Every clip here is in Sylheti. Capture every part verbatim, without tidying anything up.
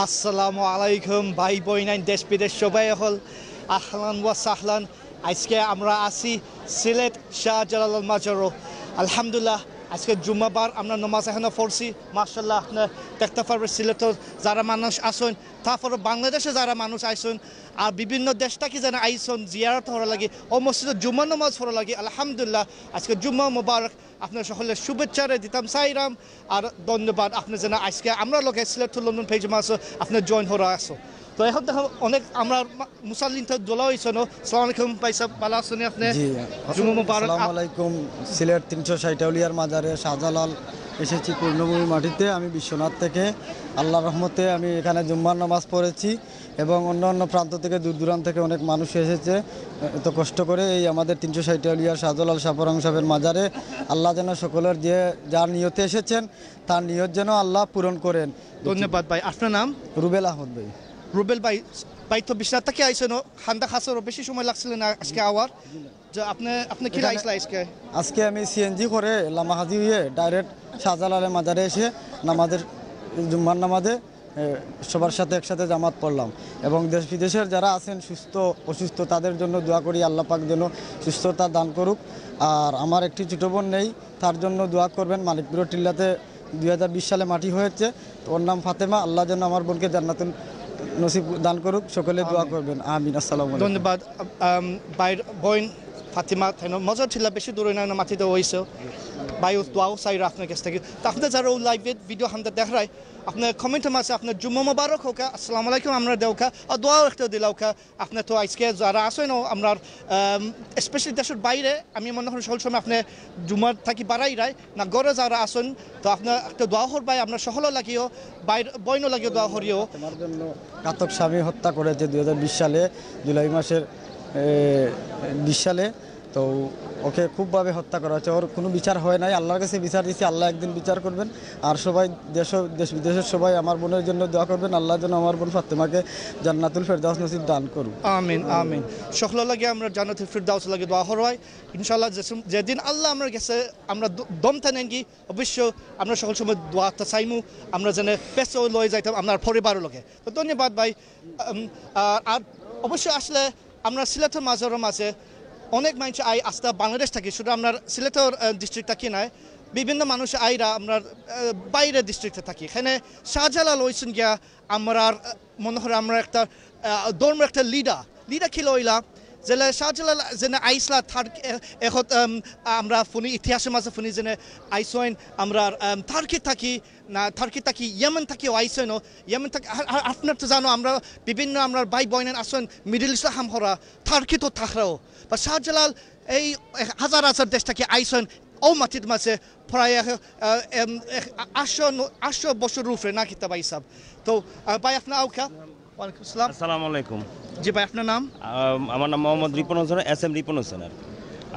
আসসালামু আলাইকুম ভাই বইনাইন দেশ বিদেশ সবাই অকল, আহলান ওয়া সাহলান। আজকে আমরা আছি সিলেট শাহজালাল মাজারো। আলহামদুলিল্লাহ, আজকে জুম্মাবার আমরা নামাজ এখানো পড়ছি। মাশাআল্লাহ, আপনে দেখতা পারবা সিলেটর যারা মানুষ আছইন, তারপরে বাংলাদেশে যারা মানুষ আছইন, আর বিভিন্ন দেশ থাকি যেন আইছইন জিয়ারত করার লাগি, অউ মসজিদো জুম্মার নামাজ পড়ার লাগি। আলহামদুলিল্লাহ, আজকে জুম্মা মোবারক। আপনার সকলরে শুভেচ্ছারে দিতাম চাইরাম, আর ধন্যবাদ। আপনে যেন আজকে আমরার লগে সিলেট to London page মাসো আপনে join করা আছো। তো এখন দেখো অনেক আমরার মা-, মুসল্লিন তো দোলা অইছইন। আসসালামু আলাইকুম ভাই সাহেব, ভালা আছইন আপনে? জি, জুম্মা মোবারক। আসসালামু আলাইকুম। সিলেট তিনশো ষাট আউলিয়ার মাজারে শাহজালাল এসেছি পূর্ণভূমি মাটিতে। আমি বিশ্বনাথ থেকে, আল্লাহর রহমতে আমি এখানে জুম্মার নামাজ পড়েছি এবং অন্য অন্য প্রান্ত থেকে, দূর দূরান্ত থেকে অনেক মানুষ এসেছে। এত কষ্ট করে এই আমাদের তিনশো ষাট আউলিয়ার শাহজালাল শাহপরান সাহেবের মাজারে। আল্লাহ যেন সকলের যে যার নিয়তে এসেছেন, তার নিয়ত যেন আল্লাহ পূরণ করেন। ধন্যবাদ ভাই। আপনার নাম? রুবেল আহমদ ভাই। রুবেল ভাই, ভাই তো বিশ্বনাথ থেকে আইছইন, খান্দা খাসর বেশি সময় লাগছিল না আজকে আওয়ার? যে আপনি, আপনি কি এখানে আইছলা আজকে? আজকে আমি সিএনজি করে লামাহাজি হয়ে ডাইরেক্ট শাহজালালের মাজারে এসে নামাজের, জুম্মার নামাজে, এ, সবার সাথে একসাথে জামাত পড়লাম। এবং দেশ বিদেশের যারা আছেন সুস্থ অসুস্থ, তাদের জন্য দোয়া করি, আল্লাহ পাক যেন সুস্থতা দান করুক। আর আমার একটি ছোটো বোন নেই, তার জন্য দোয়া করবেন। মানিকপুরের টিল্লাতে দুই হাজার বিশ সালে মাটি হয়েছে, তো ওর নাম ফাতেমা। আল্লাহ যেন আমার বোনকে জান্নাতুল নসিব দান করুক, সকলে দোয়া করবেন, আমিন। আসসালামু আলাইকুম। ধন্যবাদ। আম, ভাইর বোন ফাতিমা, তাইন মজার টিল্লা বেশি দূরে না, না মাটিতে হইছে। ভাই, দোয়াও চাইরা আপনার কাছ থেকে। তো আপনি যারা ও লাইভে ভিডিও হামদা দেখরায়, আপনার কমেন্টের মাঝে আপনার জুম্মা মোবারক হোক, আসসালামু আলাইকুম আমরা দেউকা, আর দোয়াও একটা দিলাউকা। আপনি তো আজকে যারা আছইন আমরার, আম, especially দেশের বাইরে, আমি মনে করি সকল সময় আপনি জুম্মার থাকি বাড়াইরায় না, ঘরে যারা আছইন, তো আপনার একটা দোয়া করবায়, আপনার সকলর লাগিও, বাইর বইনর লাগিও দোয়া করিও। তোমার জন্য ঘাতক স্বামী হত্যা করেছে দুই হাজার বিশ সালে, জুলাই মাসের, এ, বিশ সালে। তো ওকে খুবভাবে হত্যা করা হয়েছে, ওর কোনো বিচার হয় নাই। আল্লাহর কাছে বিচার দিছি, আল্লাহ একদিন বিচার করবেন। আর সবাই দেশ, দেশ বিদেশের সবাই আমার বোনের জন্য দোয়া করবেন, আল্লাহ যেন আমার বোন ফাতেমাকে জান্নাতুল ফেরদাউস নসিব দান করুক। আমিন, আমিন। সকলর লাগি আমরা জান্নাতুল ফিরদাউস লাগি দোয়া করবায়। ইনশাআল্লাহ যে-, যেদিন আল্লাহ আমরার গেছে আমরা দ-, দম টানেনগি, অবশ্য আমরা সকল সময় দোয়াটা চাইমু, আমরা যেন পেছও লয়ে যাইতাম আপনার পরিবারর লগে। তো ধন্যবাদ ভাই। উম, আর, আর অবশ্য আসলে আমরা সিলেটর মাজারর মাঝে অনেক মানুষ আই আস্তা বাংলাদেশ থাকি, শুধু আমরা সিলেটর, আহ, ডিস্ট্রিক্ট থাকি নায়, বিভিন্ন মানুষ আইরা আমরা, আহ, বাইরে ডিস্ট্রিক্টে থাকি। এখানে শাহজালাল অইছইন গিয়া আমরার, আহ, মনে করি আমরা একটা, আহ, ধর্ম একটা লিডার, লিডার কিলা অইলা, যেলা শাহজালাল যেনে আইছলা তার, এ-, এখন, আম, আমরা ফুনি ইতিহাসর মাঝে ফুনি যেনে আইছইন আমরার, আম, তার্কি থাকি, না, তার্কি থাকি, ইয়েমেন থাকিও আইছইন, ইয়েমেন থাকি, আ-, আ-, আপনার তো জানো, আমরা বিভিন্ন, আমরার ভাই বইন আছইন, মিডল ইস্ট হাম করা, তার্কি তো থাকরাও। বা শাহজালাল এই হাজার হাজার দেশ থাকি আইছইন, অউ মাটির মাঝে প্রায় এক, আ, এম, এক, আ-, আটশো ন-, আটশো বছর উপরে না কিতা ভাই সাহেব। তো, আ, ভাই, আপনার আউকা? ওয়ালাইকুম আসসালাম। আসসালামু আলাইকুম। জি ভাই, আপনার নাম? আম, আমার নাম মোহাম্মদ রিপন হোসেন, এস এম রিপন হোসেন আর কি।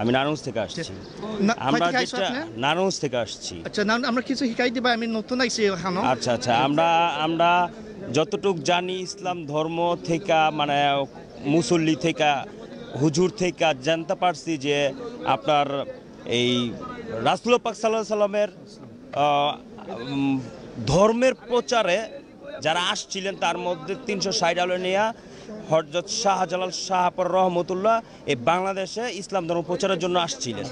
আমি নারায়ণগঞ্জ থেকে আসছি। না, আমরা কই থেকে আইছো যেটা আপনি? নারায়ণগঞ্জ থেকে আসছি। আচ্ছা, না, আমরা কিছু শিখাই দিবা, আমি নতুন আইছি এখানো। আচ্ছা, আচ্ছা, আমরা, আমরা যতটুক জানি ইসলাম ধর্ম থেকে, মানে মুসল্লি থেকে, হুজুর থেকে জানতে পারছি যে আপনার এই রাসূল পাক সাল্লাল্লাহু আলাইহি ওয়াসাল্লামের, আহ, উম, ধর্মের প্রচারে যারা আসছিলেন, তার মধ্যে তিনশো ষাট আউলিয়া হযরত শাহজালাল শাহপর রহমতুল্লাহ এই বাংলাদেশে ইসলাম ধর্ম প্রচারের জন্য আসছিলেন,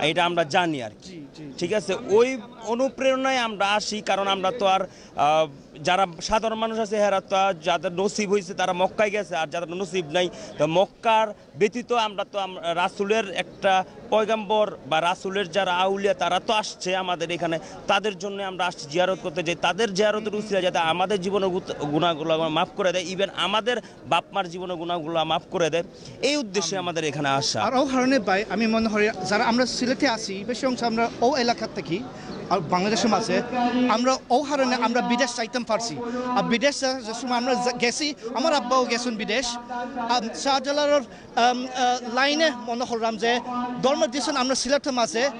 এটা আমরা জানি আর কি। ঠিক আছে, ওই অনুপ্রেরণায় আমরা আসি, কারণ আমরা তো আর, আহ, যারা সাধারণ মানুষ আছে, এরা তো আর, যাদের নসিব হইছে তারা মক্কায় গেছে, আর যাদের নসিব নাই, তো মক্কার ব্যতীত আমরা তো আম-, রাসূলের একটা পয়গাম্বর বা রাসূলের যারা আউলিয়া, তারা তো আসছে আমাদের এখানে, তাদের জন্য আমরা আসছি জিয়ারত করতে, যে তাদের জিয়ারতের উসিলা যাতে আমাদের জীবনের গুত-, গুনাহগুলো মাফ করে দেয়, ইভেন আমাদের বাপ মার জীবনের গুনাহগুলো মাফ করে দেয়, এই উদ্দেশ্যে আমাদের এখানে আসা। আর অউ কারণে ভাই, আমি মনে করি যারা আমরা সিলেটে আছি, বেশি অংশ আমরা অউ এলাকার থাকি, আর বাংলাদেশের মাঝে আমরা অউ কারণে আমরা বিদেশ যাইতাম পারছি। আর বিদেশ যে সময় আমরা যা-, গেছি, আমার আব্বাও গেছইন বিদেশ। আর শাহজালালর, আম, আহ, লাইনে মনে করলাম যে ধর্ম দিছইন আমরা সিলেটের মাঝে,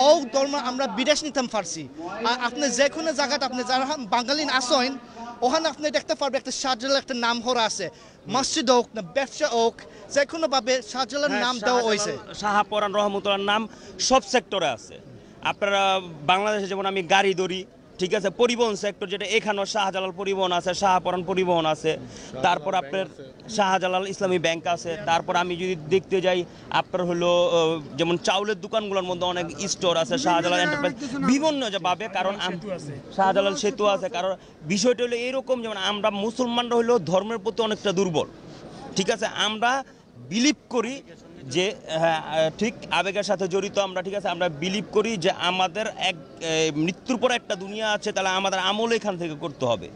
অউ ধর্ম আমরা বিদেশ নিতাম পারছি। আর আপনি যে কোনো জাগাত আপনি যারা বাঙালি আছইন, ওখানে আপনি দেখতে পারবেন একটা শাহজালাল একটা নাম করা আছে। মসজিদ হোক না ব্যবসা হোক, যে কোনো ভাবে শাহজালালর হ্যাঁ, নাম দেওয়া হয়েছে। শাহজালাল, শাহপরান রহমতুল্লাহর নাম সব সেক্টরে আছে। আপনারা বাংলাদেশে যেমন আমি গাড়ি ধরি, ঠিক আছে, পরিবহন সেক্টর, যেটা এখানেও শাহজালাল পরিবহন আছে, শাহপরান পরিবহন আছে, তারপর আপনার শাহজালাল ইসলামী ব্যাংক আছে। তারপর আমি যদি দেখতে যাই, আপনার হলো আহ, যেমন চাউলের দোকানগুলোর মধ্যে অনেক স্টোর আছে, শাহজালাল এন্টারপ্রাইজ, বিভিন্ন যে ভাবে, কারণ আম- শাহজালাল সেতু আছে। কারণ বিষয়টা হলো এরকম, যেমন আমরা মুসলমানরা হলো ধর্মের প্রতি অনেকটা দুর্বল, ঠিক আছে? আমরা বিলিভ করি যে, হ্যাঁ, আহ, ঠিক আবেগের সাথে জড়িত আমরা, ঠিক আছে? আমরা বিলিভ করি যে আমাদের এক, এ, মৃত্যুর পর একটা দুনিয়া আছে, তাহলে আমাদের আমল এখান থেকে করতে হবে।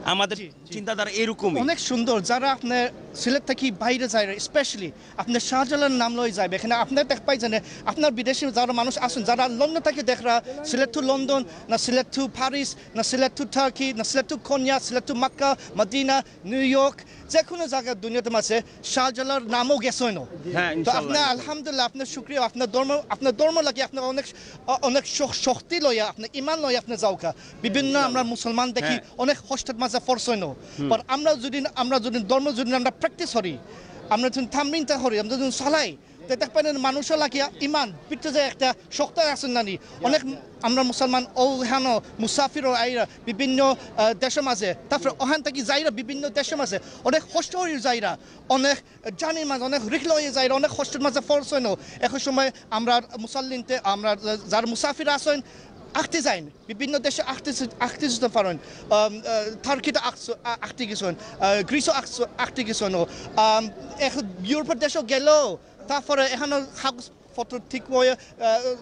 আমাদের চিন্তাধারা এরকমই। অনেক সুন্দর। যারা আপনার সিলেট থাকি বাইরে যায়, স্পেশালি আপনার শাহজালাল নাম লই যাইবে, এখানে আপনার দেখ পাই জানে, আপনার বিদেশি যারা মানুষ আছেন, যারা লন্ডন থাকি দেখরা, সিলেট টু লন্ডন, না সিলেট টু প্যারিস, না সিলেট টু টার্কি, না সিলেট টু কন্যা, সিলেট টু মক্কা, মদিনা, নিউ ইয়র্ক, যে কোনো জায়গার দুনিয়াতে মাঝে শাহজালালর নামও গেছে হইনো। হ্যাঁ, তো ইনশাআল্লাহ। আপনার আলহামদুলিল্লাহ, আপনার শুক্রিয়া, আপনার ধর্ম, আপনার ধর্ম লাগে, আপনার অনেক, অ-, অনেক শ-, শক্তি লইয়া, আপনার ইমান লইয়া, আপনার যাওকা। বিভিন্ন আমরা মুসলমান দেখি, হ্যাঁ। অনেক কষ্টের মাঝে ফোর্স হইনো। হুম। পর আমরা যদি, আমরা যদি ধর্ম যদি আমরা প্র্যাকটিস করি, আমরা যদি তামরিনটা করি, আমরা যদি চালাই, তে দেখবেন মানুষও লাগিয়া ইমান, পিঠে যে একটা শক্ত আছেন নানি। অনেক আমরা মুসলমান ও হেন মুসাফির আইরা বিভিন্ন, আহ, দেশের মাঝে, তারপরে ওখান থেকে যাইরা বিভিন্ন দেশের মাঝে অনেক কষ্ট হয়ে যাইরা, অনেক জানির মাঝে অনেক রিক্স লইয়া যাইরা, অনেক কষ্টের মাঝে ফোর্স হইনো। এখন সময় আমরা মুসল্লিনতে, আমরা যারা মুসাফির আছেন, আঁকতে যাইন, বিভিন্ন দেশে আঁকতে, আঁকতে যেতে পারেন। আম, আহ, টার্কিতে আঁকছ-, আ-, আঁকতে গেছেন, আহ, গ্রিসও আঁকছ-, আঁকতে গেছেন। আম, এখন ইউরোপের দেশেও গেলেও, তারপরে এখানে কাগজপত্র ঠিক হয়ে, আহ,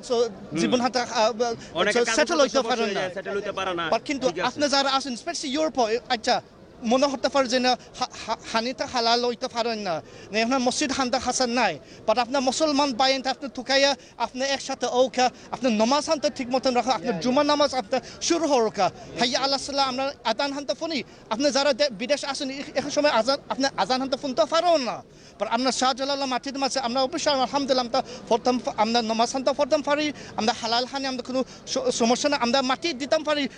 so, হুম। জীবন হাতে, আহ, অনেকে so, কাগজপত্র সেটেল হইতে সমস্যা পারেন হয়ে না। যায়, সেটেল হইতে পারে না। But কিন্তু ঠিক আছে। আপনি যারা আছেন, স্পেশালি ইউরোপে, আচ্ছা, মনে হতে পারে যে না, হা-, হা-, হানিটা হালাল হইতে পারেন না, না, এখন মসজিদ হান্দা হাসান নাই, বাট আপনার মুসলমান বাইন, আপনি তুকাইয়া, আপনি একসাথে ওকা, আপনি নমাজ হানতে ঠিক মতন রাখো, আপনার জুমার নামাজ আপনার শুরু হোকা, হাইয়া আল্লাহ সাল্লাহ, আমরা আদান হানতে ফোনি, আপনি যারা দে-, বিদেশ আছেন, এ-, এখন সময় আজান, আপনি আজান হানতে ফোনতে পারেন না, বাট আমরা শাহজালাল মাটির মাঝে, আমরা অবশ্যই আলহামদুলিল্লাহ, আমরা পড়তাম, আমরা নমাজ হানতে পড়তাম পারি, আমরা হালাল হানি, আমরা কোনো স-, সমস্যা না, আমরা মাটি দিতাম পারি,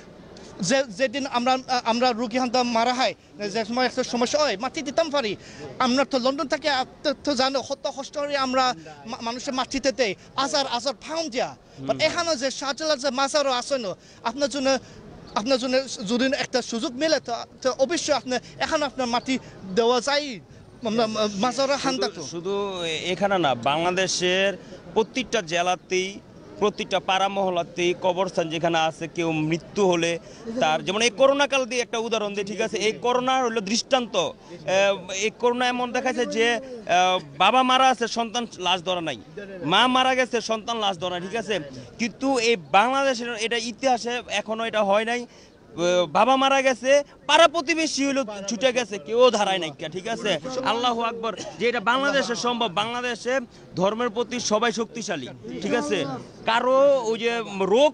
যে, যেদিন আমরা, আমরা রুগী হানতে মারা হয়, যে সময় একটা সমস্যা হয়, মাটি দিতাম পারি। আমরা তো লন্ডন থেকে, আপ-, তো, তো জানো, কত কষ্ট করে আমরা মা-, মানুষের মাটিতে দেই, হাজার হাজার পাউন্ড দিয়া। বাট এখানে যে শাহজালাল যে মাজারও আছে না, আপনার জন্য, আপনার জন্য যদি একটা সুযোগ মিলে, তো, তো অবশ্যই আপনি এখানে আপনার মাটি দেওয়া যায়, আমরা মা-, মাজারও হান্দা তো। শুধু এখানে না, বাংলাদেশের প্রত্যেকটা জেলাতেই, প্রত্যেকটা পাড়া মহল্লাতেই কবরস্থান যেখানে আছে, কেউ মৃত্যু হলে তার, যেমন এই করোনা কাল দিয়ে একটা উদাহরণ দিই, ঠিক আছে? এই করোনা হলো দৃষ্টান্ত। আহ, এই করোনা এমন দেখাইছে যে, আহ, বাবা মারা আছে, সন্তান লাশ ধরা নাই, মা মারা গেছে, সন্তান লাশ ধরা নাই, ঠিক আছে? কিন্তু এই বাংলাদেশের এটা ইতিহাসে এখনো এটা হয় নাই। আহ, বাবা মারা গেছে, পাড়া প্রতিবেশী হইলো ছুটে গেছে, কেউ ধরায় নাই, ঠিক আছে? আল্লাহু আকবার, যে এটা বাংলাদেশে সম্ভব। বাংলাদেশে ধর্মের প্রতি সবাই শক্তিশালী, ঠিক আছে? কারো ওই যে রোগ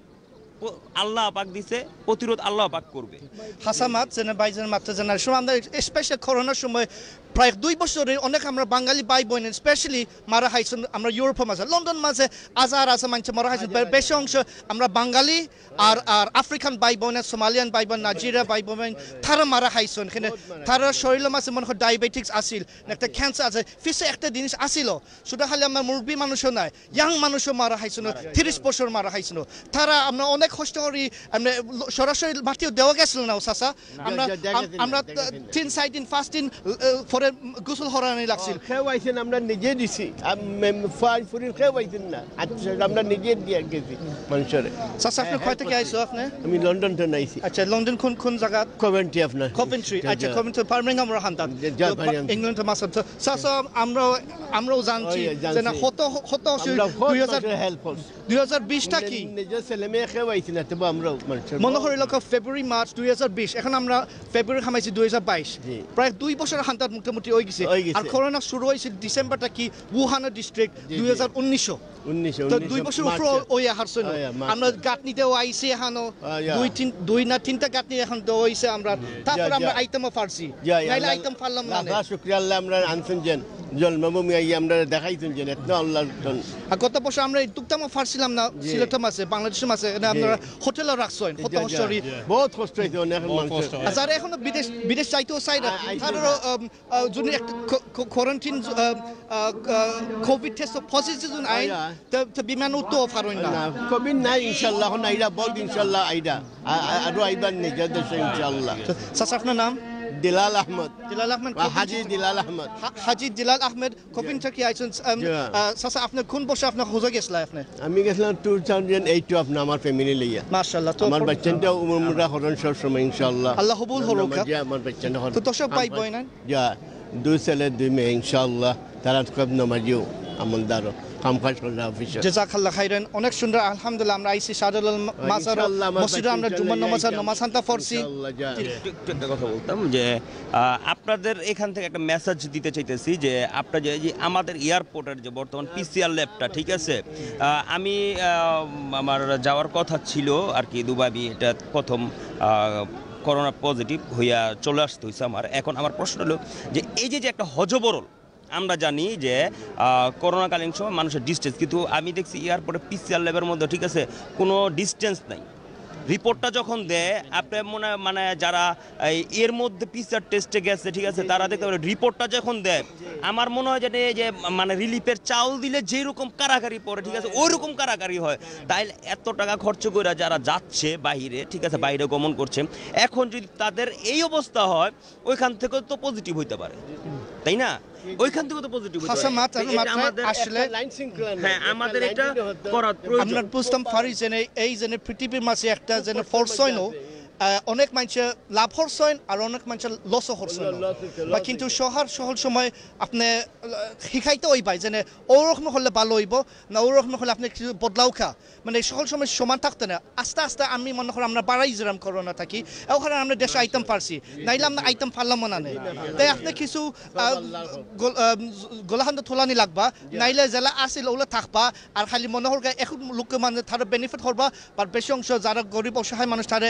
প-, আল্লাহ পাক দিছে, প্রতিরোধ আল্লাহ পাক করবে। হাসামাত যেন ভাইজান মাত্র জানার সময় আমরা স্পেশাল করোনার সময় প্রায় দুই বছরে অনেক আমরা বাঙালি ভাই বোন স্পেশালি মারা খাইছেন। আমরা ইউরোপের মাঝে, লন্ডন মাঝে হাজার হাজার মানুষ মারা খাইছেন। বে-, বেশি অংশ আমরা বাঙালি আর, আর আফ্রিকান ভাই বোন, সোমালিয়ান ভাই বোন, নাইজেরিয়া ভাই বোন, তারা মারা খাইছেন। এখানে তারা শরীরের মাঝে মনে হয় ডায়াবেটিক্স আছিল, না একটা ক্যান্সার আছে, পিছে একটা জিনিস আছিল। শুধু খালি আমরা মুরব্বী মানুষও নাই, ইয়াং মানুষও মারা খাইছিল, তিরিশ বছর মারা খাইছিল। তারা আমরা অনেক কষ্ট করি, আমরা ল-, সরাসরি মাটিও দেওয়া গেছিল না, ও চাচা। আমরা, আম-, আমরা তিন চার দিন, পাঁচ দিন, আহ, পরে গোসল করানি লাগছিল। কেউ আইছেন, আমরা নিজে দিছি। আম-, এম, ফুয়াই ফুরির কেউ আইছেন না। আচ্ছা, আমরা নিজে দিয়ে গেছি মানুষের। চাচা, আপনি কয় থেকে আইছো আপনি? আমি লন্ডন থেকে আইছি। আচ্ছা, লন্ডন কোন, কোন জায়গা? কভেন্ট্রি আপনার। কভেন্ট্রি, জি, আচ্ছা, জি। কভেন্টরি, বার্মিংহাম ওরা হান্তাত। জি, জি, তো বার্মিংহাম। ইংল্যান্ড তো মাসাত। তো চাচা, আমরা, আমরাও জানছি ওই, ওই, যে না, জানছি। কত, কত অসু-, আমরা দুই হাজার, কত হেল্প করছি। দুই হাজার বিশটা কি? নিজের ছেলে মেয়ে কেউ আইছি না, তবু আমরাও মানুষের মনে হয় লোক ফেব্রুয়ারি, মার্চ দুই হাজার বিশ, এখন আমরা ফেব্রুয়ারি হামাইছি দুই হাজার বাইশ। জি। প্রায় দুই বছর হান্তার মোটামুটি হয়ে গেছে। হয়ে গেছে। আর করোনা শুরু হয়েছিল ডিসেম্বরটা কি উহানো ডিস্ট্রিক্ট জি, জি। দুই হাজার উনিশও। উনিশে, তো উনিশে দুই বছর মার্চে। উপরে ওই হারছে না। হ্যাঁ, মার্চে। আমরা গাঁথনি দেওয়া আইছে এখানো, হ্যাঁ, ইয়া। দুই তিন, দুই না তিনটা গাঁথনি এখন দেওয়া হইছে আমরা। তারপর ইয়া, আমরা ইয়া। আইতামও পারছি। ইয়া, ইয়া, নাইলে আল্লাহ, আইতাম পারলাম না। লাখ লাখ শুক্রিয়া আল্লাহ, আমরা আনছেন যেন। জন্মভূমি আইয়া আমরা দেখাইছেন যেন। এত আল্লাহর ধন। আর গত বছর আমরা এই দুকতামও পারছিলাম না, জি। সিলেটের মাঝে, বাংলাদেশের মাঝে, এখানে জি। আপনারা হোটেলও রাখছেন, কত জি, জি, কষ্ট করি। জি। বহুত কষ্ট হইছে অনেক বহুত মানুষের। কষ্ট হয়। আর যারা এখনো বিদেশ, বিদেশ যাইতেও চাই না, আ-, আইতে তারও, না। আম, আ, যদি একটা quarantine, কোভিড টেস্ট পজিটিভ যদি আইন, তে বিমান উঠতেও পারইন না। না, কোভিড নাই ইনশাআল্লাহ, এখন আইরা, বহুত ইনশাআল্লাহ আইরা। আরো আইবার নিজের দেশে ইনশাআল্লাহ। চাচা, আপনার নাম? দিলাল আহমদ। দিলাল আহমদ, হাজি দিলাল আহমদ। হাজি দিলাল আহমদ, কফিন থাকি আইছেন। চাচা, আপনি কোন বর্ষে আপনার হজে গেছিলা আপনি? আমি গেছিলাম টু থাউজেন্ড এইট, আপনার আমার ফ্যামিলি লইয়া। মাশাআল্লাহ। তো আমার বাচ্চাটা উমরা হরন সব সময় ইনশাআল্লাহ। আল্লাহ কবুল করুক। আমার বাচ্চাটা হরন। তো দর্শক ভাই বোন, যা, দুই ছেলে দুই মেয়ে ইনশাআল্লাহ। তারা খুব নমাজিও, আমলদারও, কাম কাজ করলে অফিসে। জাযাকাল্লাহ খাইরান। অনেক সুন্দর, আলহামদুলিল্লাহ। আমরা আইছি শাহজালাল মাজার মসজিদে, আমরা জুম্মার নামাজ আর নামাজ হান্তা পড়ছি। ইনশাআল্লাহ, যা। একটু, একটু একটা কথা বলতাম যে, আহ, আপনাদের এখান থেকে একটা মেসেজ দিতে চাইতেছি যে, আপনারা যে, এই যে আমাদের এয়ারপোর্টের যে বর্তমান পিসিআর ল্যাবটা, ঠিক আছে? আহ, আমি, আহ, আমার যাওয়ার কথা ছিল আর কি দুবাই, আমি এটা প্রথম, আহ, করোনা পজিটিভ হইয়া চলে আসতে হইছে আমার। এখন আমার প্রশ্ন হলো যে, এই যে, যে একটা হজবরল, আমরা জানি যে, আহ, করোনাকালীন সময় মানুষের ডিস্টেন্স, কিন্তু আমি দেখছি এয়ারপোর্টে পিসিআর ল্যাবের মধ্যে, ঠিক আছে, কোনো ডিস্টেন্স নাই। রিপোর্টটা যখন দেয়, আপনি মনে, মানে, যারা এই এর মধ্যে পিসিআর টেস্টে গেছে, ঠিক আছে, তারা দেখতে পারে রিপোর্টটা যখন দেয়, আমার মনে হয় যেন এই যে, মানে, রিলিফের চাউল দিলে যেরকম কারাকারি পড়ে, ঠিক আছে, ওইরকম কারাকারি হয়। তাইলে এত টাকা খরচ করে যারা যাচ্ছে বাইরে, ঠিক আছে, বাইরে গমন করছে, এখন যদি তাদের এই অবস্থা হয়, ওইখান থেকে তো পজিটিভ হইতে পারে, তাই না? ওইখান থেকে তো পজিটিভ হইতে পারে। আসলে আমাদের একটা লাইন শৃঙ্খলা নাই। হ্যাঁ, আমাদের এটা করা প্রয়োজন। আমরা বুঝতাম পারি যে এই যে পৃথিবীর মাঝে একটা যে ফোর্স হয় না, আহ, অনেক মানুষে লাভ হরছইন আর অনেক মানুষে লসও হরছইন। বা কিন্তু শহর শহর সময় আপনি, আহ, শিখাইতে ওই পাই যে ওরকম হলে ভালো হইব, না ওরকম হলে আপনি কিছু বদলাও খা। মানে সকল সময় সমান থাকতো না। আস্তে আস্তে আমি মনে করি আমরা বাড়াই যেরাম করোনা থাকি, ওখানে আমরা দেশে আইতাম পারছি, নাইলে আমরা আইতাম পারলাম না। নেই তাই আপনি কিছু, আহ, গোলাহান্দ থুলানি লাগবা, নাইলে জেলা আসিল ওগুলো থাকবা। আর খালি মনে হরকা এখন লোকে মানে তারা বেনিফিট করবা, আর বেশি অংশ যারা গরিব অসহায় মানুষ তারা,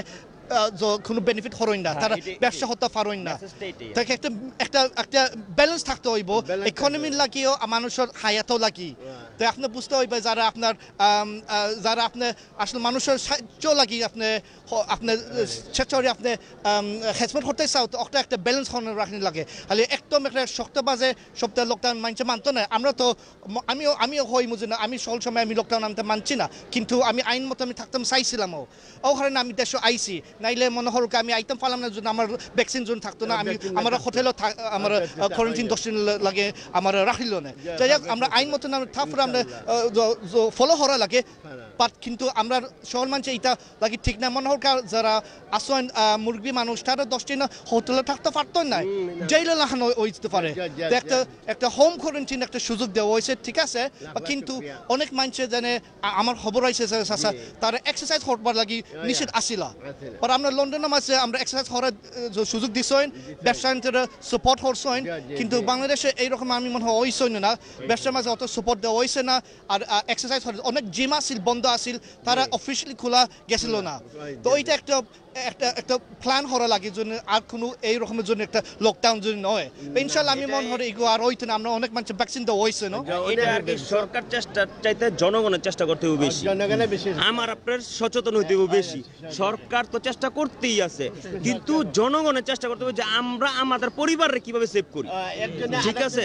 আহ, য-, কোনো বেনিফিট হরইন না, তারা ব্যবসা হতে পারইন না। তাই একটা, একটা, একটা ব্যালেন্স থাকতে হইব, ইকোনমির লাগিও আর মানুষের হায়াতও লাগি। তো আপনি বুঝতে হইবে যারা আপনার, আম, আহ, যারা আপনি আসলে মানুষের সাহায্য লাগি আপনি, হ-, আপনি, আহ, স্বেচ্ছায় আপনি, আম, খেদমত করতে চাও, তো একটা, একটা ব্যালেন্স হওয়ানো রাখনি লাগে। খালি একদম একটা শক্ত বাজে সপ্তাহ লকডাউন মানছে মানতো না। আমরা তো ম-, আমিও, আমিও হই বুঝি না, আমি সকল সময় আমি লকডাউন আনতে মানছি না, কিন্তু আমি আইন মতো আমি থাকতাম চাইছিলামও। ও কারণে আমি দেশে আইছি, নাইলে মনে হরকা আমি আইতাম পারলাম না, যদি আমার ভ্যাকসিন জোন থাকতো না, আমি, আমার হোটেলও থা-, আমার, আহ, কোয়ারেন্টাইন দশ দিন লা-, লাগে আমার রাখিল না। যাই হোক, আমরা আইন মতো না, তারপরে আমরা, আহ, জ-, জ-, ফলো করা লাগে। বাট কিন্তু আমরা শহর মানছে এটা লাগে ঠিক না, মনে হরকা যারা আসন, আহ, মুরব্বী মানুষ, তারা দশ দিন হোটেলে থাকতে পারতো না, জেলে লাখানো হইতে পারে। তো একটা, একটা হোম কোয়ারেন্টাইন একটা সুযোগ দেওয়া হয়েছে, ঠিক আছে, বা কিন্তু অনেক মানুষে জানে, আ-, আমার খবর আইছে, চাচা, তারা এক্সারসাইজ করবার লাগি নিষেধ আসিলা। আর আমরা লন্ডনের মাঝে আমরা এক্সারসাইজ করার, এ, যে সুযোগ দিছইন, ব্যবসা সাপোর্ট করছইন, কিন্তু বাংলাদেশে এইরকম আমি মনে হয় হইছইন না, ব্যবসার মাঝে অত সাপোর্ট দেওয়া হইছে না। আর, আ, এক্সারসাইজ করার অনেক জিম আছিল, বন্ধ আছিল, তারা অফিসিয়ালি খোলা গেছিল না। তো ওইটা একটা, একটা, একটা প্ল্যান করা লাগে যেন আর কোনো এই রকমের জন্য একটা লকডাউন যদি নয়। তো ইনশাল্লাহ আমি মনে হয় এগুলো আর হইতো না, আমরা অনেক মানুষ ভ্যাকসিন দেওয়া হইছে না। এটা আর কি সরকার চেষ্টা চাইতে জনগণের চেষ্টা করতে হবে বেশি। আমার আপনার সচেতন হইতে হবে বেশি। সরকার তো চেষ্টা করতেই আছে, কিন্তু জনগণের চেষ্টা করতে হবে যে আমরা আমাদের পরিবাররে কিভাবে সেভ করি। ঠিক আছে,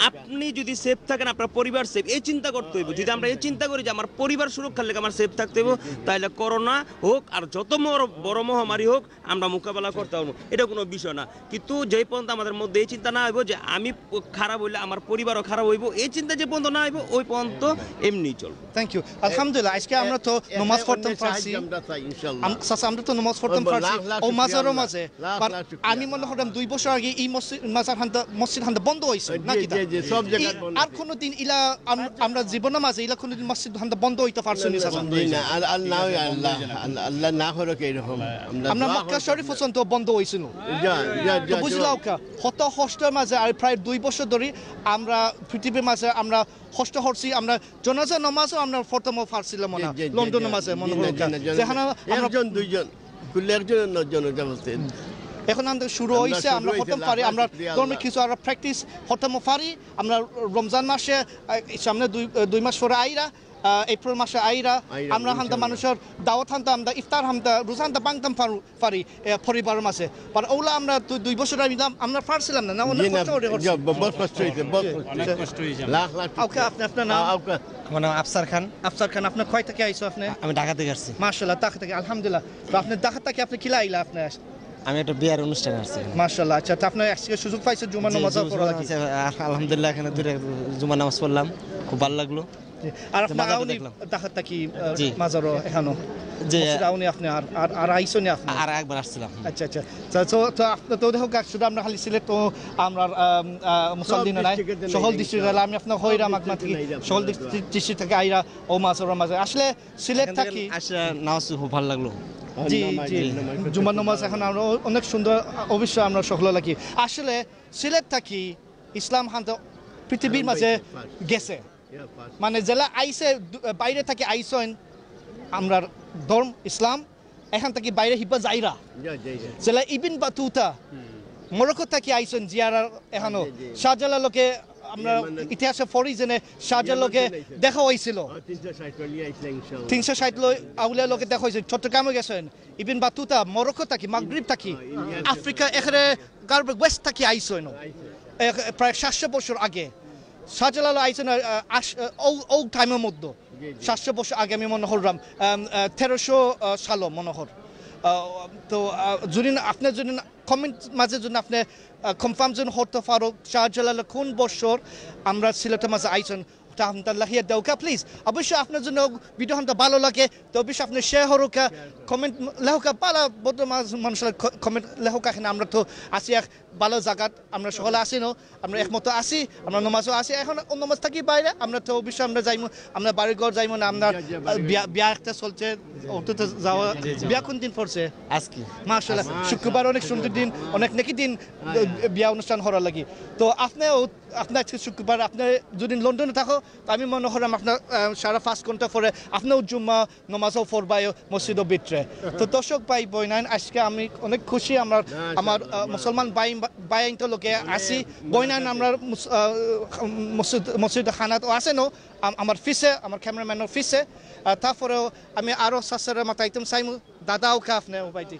আপনি যদি সেভ থাকেন, আপনার পরিবার সেভ, এই চিন্তা করতে হইব। যদি আমরা এই চিন্তা করি যে আমার পরিবার সুরক্ষার লেগে আমার সেভ থাকতে হইব, তাহলে করোনা হোক আর যত বড়, বড় মহামারী হোক, আমরা মোকাবেলা করতে পারবো, এটা কোনো বিষয় না। কিন্তু যেই পর্যন্ত আমাদের মধ্যে এই চিন্তা না হইব যে আমি খারাপ হইলে আমার পরিবারও খারাপ হইব, এই চিন্তা যে পর্যন্ত না হইব, ওই পর্যন্ত এমনি চলবো। Thank you. আলহামদুলিল্লাহ, আজকে আমরা তো নমাজ পড়তাম পারছি। চাচা, আমরা তো নমাজ পড়তাম পারছি ও মাজারও মাঝে। আমি মনে করলাম দুই বছর আগে এই মসজিদ, মাজার হান্তা, মসজিদ হান্তা বন্ধ হয়েছে নাকি? আর কোনোদিন ইলা আম-, আমরা জীবনের মাঝে ইলা কোনোদিন মসজিদ হান্তা বন্ধ হইতে পারছে না, চাচা। আল্লাহ, আল্লাহ, আল্লাহ না করুক এইরকম। আমরা মক্কা শরীফ পর্যন্ত বন্ধ হইছিল। তো বুঝলাও কা, কত কষ্টের মাঝে আর প্রায় দুই বছর ধরে আমরা পৃথিবীর মাঝে আমরা কষ্ট করছি, আমরা জানাজা নামাজও আমরা পড়তাম পারছিলাম না, লন্ডনের মাঝে মনে হয়। যেখানে আমরা একজন দুইজন, খুললে একজন নজন জানাজা পড়ছে। এখন আমাদের শুরু হইছে, আমরা পড়তাম পারি, আমরা ধর্মে কিছু আমরা প্র্যাকটিস করতাম পারি। আমরা রমজান মাসে, আহ, সামনে দুই, দুই মাস পরে আইরা, আহ, এপ্রিল মাসে আইরা, আইরা, আমরা হান্তা ইনশাআল্লাহ। মানুষর দাওয়াত হান্তা, আমরা ইফতার হান্তা, রোজা হান্তা ভাঙতাম পারু-, পারি, এ, পরিবারর মাঝে। But ওলা আমরা দুই, দুই বছর আমি দাম-, আমরা পারছিলাম না, না, অনেক জি, না, কষ্ট করে জি, করছি। ব-, বহুত কষ্ট হয়েছে, বহুত কষ্ট। অনেক কষ্ট হয়েছে। লাখ লাখ ওকে, আপনি আপনার নাম? আ-, ওকে। আমার নাম আফসার খান। আফসার খান, আপনি কয় থেকে আইছো আপনি? আমি ঢাকা থেকে আসছি। মাশাআল্লাহ, ঢাকা থেকে, আলহামদুলিল্লাহ। তো আপনি ঢাকা থেকে আপনি কিলা আইলা আপনি? আমি একটা বিয়ার অনুষ্ঠানে আসছি। মাশাআল্লাহ, আচ্ছা, তো আপনি আজকে সুযোগ পাইছেন জুমার জি, নামাজ জি, পড়া জুমার লাগি? নামাজ, আ-, আলহামদুলিল্লাহ, এখানে দুই রাকাত জুমার নামাজ পড়লাম, খুব ভালো লাগলো। জি। আর তো আপনি মাজারটা আউনি দেখলাম। ঢাকা থাকি, আহ, জি। মাজারও এখানো? জি। মসজিদ আউনি আপনি আর, আর, আর আইসনি আপনি? আর একবার আসছিলাম। আচ্ছা, আচ্ছা। তো, তো, তো আপনি তো দেখো, শুধু আমরা খালি সিলেট তো আমরা, আম, আহ, মুসল্লি সব না নাই। District-এর জন্য সকল এই district-এ, আমি আপনার হইরাম, সব আপনার district-এ থাকি, নাই, সকল আপনার district, district থাকি আইরা ও মাজারও মাঝে। আসলে সিলেট এখান থেকে থাকি। আসা নামাজ খুব ভালো লাগলো। জি, নামাজ, জি। নামাজ জুমার নামাজ এখন আমরা অ-, অনেক সুন্দর, অবশ্য আমরা সকল লাগি। আসলে সিলেট থাকি ইসলাম হান্ত পৃথিবীর মাঝে গেছে। মানে, যেলা আইছে, দু-, বাইরে থাকি আইছইন, আমরার ধর্ম ইসলাম, এখান থাকি বাইরে হিবা যাইরা। যা, যাইরা। যেলা ইবিন বাতুতা, হুম। মরক্কো থাকি আইছইন, জিয়ারা এখানো। জি, জি। শাহজালাল লগে আমরা ইয়ে, মানে, ইতিহাসে পড়ি যেনে শাহজালাল ইয়ে, লগে মানে, দেখা হইছিল। হ্যাঁ, তিনশো ষাট লই আইছিলেন, ইনশাআল্লাহ। তিনশো ষাট লই আউলিয়া লগে দেখা হইছিল, চট্টগ্রামে গেছেন। ইবিন বাতুতা মরক্কো থাকি, মাগরিব থাকি, হ্যাঁ, ইন্ডিয়া আফ্রিকা, এখানে গার্ব ওয়েস্ট থাকি আইছইন। আইছে। এক, প্রায় সাতশো বছর আগে শাহজালাল আইছইন, আহ, আশ-, আহ, ও, ও টাইমের মধ্যে। জি, জি। সাতশো বছর আগে আমি মনে করলাম, আম, আহ, তেরোশো, আহ, সালো মনে কর। আহ, তো, আহ, যদি না, আপনি যদি না, comment মাঝে যদি আপনি, আহ, confirm যদি করতে পারো, শাহজালাল কোন বছর আমরা সিলেটের মাঝে আইছইন, ওটা আপনার লেখিয়া দেউকা, please। অবশ্যই আপনার জন্য ভিডিও হানটা ভালো লাগে, তো অবশ্যই আপনি share করুকা, comment লেখুকা, ভালো বদমাস মানুষের ক-, comment লেখুকা, এখানে আমরা তো আছি এক ভালো জায়গাত, আমরা সকলে আছি না, আমরা একমত আছি, আমরা নমাজও আছি। এখন ও নমাজ থাকি বাইরে, আমরা তো অবশ্যই আমরা যাইমু, আমরা বাড়ি ঘর যাইমু না, আমরা, জি, জি, বাড়ি ঘর। বিয়া, বিয়া একটা চলছে, ওটাতে যাওয়া, জি, জি। বিয়া কোন দিন পড়ছে? আজকে। মাশাআল্লাহ, আজকে। শুক্রবার অনেক সুন্দর দিন, অনেক নেকি দিন, হ্যাঁ। বিয়া অনুষ্ঠান করার লাগি। তো আপনিও, আপনি আজকে শুক্রবার, আপনি যদি লন্ডনে থাকো, তো আমি মনে করি আপনার, আহ, সারা পাঁচ ঘন্টা পরে আপনিও জুম্মা নমাজও পড়বায় মসজিদও ভিতরে। তো দর্শক ভাই বইনাইন, আজকে আমি অনেক খুশি, আমার, না, আমার, ইনশাআল্লাহ, আহ, মুসলমান ভাই, ভাই আইনতো লোকে আছি, বইনাইন আমরা মুস-, আহ, মসজিদ, মসজিদ খানাত ও আছে নো, আম-, আমার পিছে, আমার cameraman ও পিছে, আহ, তারপরেও আমি আরো সাসারে মাতাইতাম চাইমু, দাদা ওকে আপনি ও ভাইটি।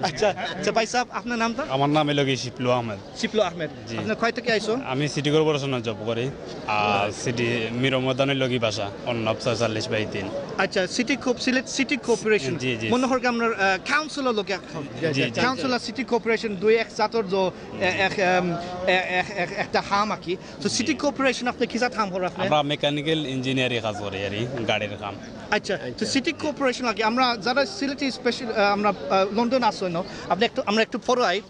আচ্ছা, আচ্ছা ভাই সাহেব, আপনার নামটা? আমার নাম হলো কি শিপলু আহমেদ। শিপলু আহমেদ। জি। আপনি কয় থেকে আইছো? আমি সিটি কর্পোরেশনে জব করি। আর সিটি মিরো ময়দানের লগি বাসা, অন্য ছয়চল্লিশ বাই তিন। আচ্ছা, city corp-, Sylhet city corporation. জি, জি। মনে হয় কি আপনার, আহ, কাউন্সিলর লোকে এখন? জি, জি। কাউন্সিলর সিটি কর্পোরেশন দুই এক জাতর যে, এ-, এক, এম, এ-, এক, এক, একটা হাম আঁকি। তো সিটি কর্পোরেশন আপনি কি জাত হাম হর আপনি? আমরা মেকানিক্যাল ইঞ্জিনিয়ারিং কাজ করি আর কি, গাড়ির কাম। আচ্ছা, তো সিটি কর্পোরেশন আগে আমরা যারা সিলেটি স্পেশাল, আহ, আমরা, আহ, লন্ডন আসো না, আপনি একটু, আমরা একটু পরে আই।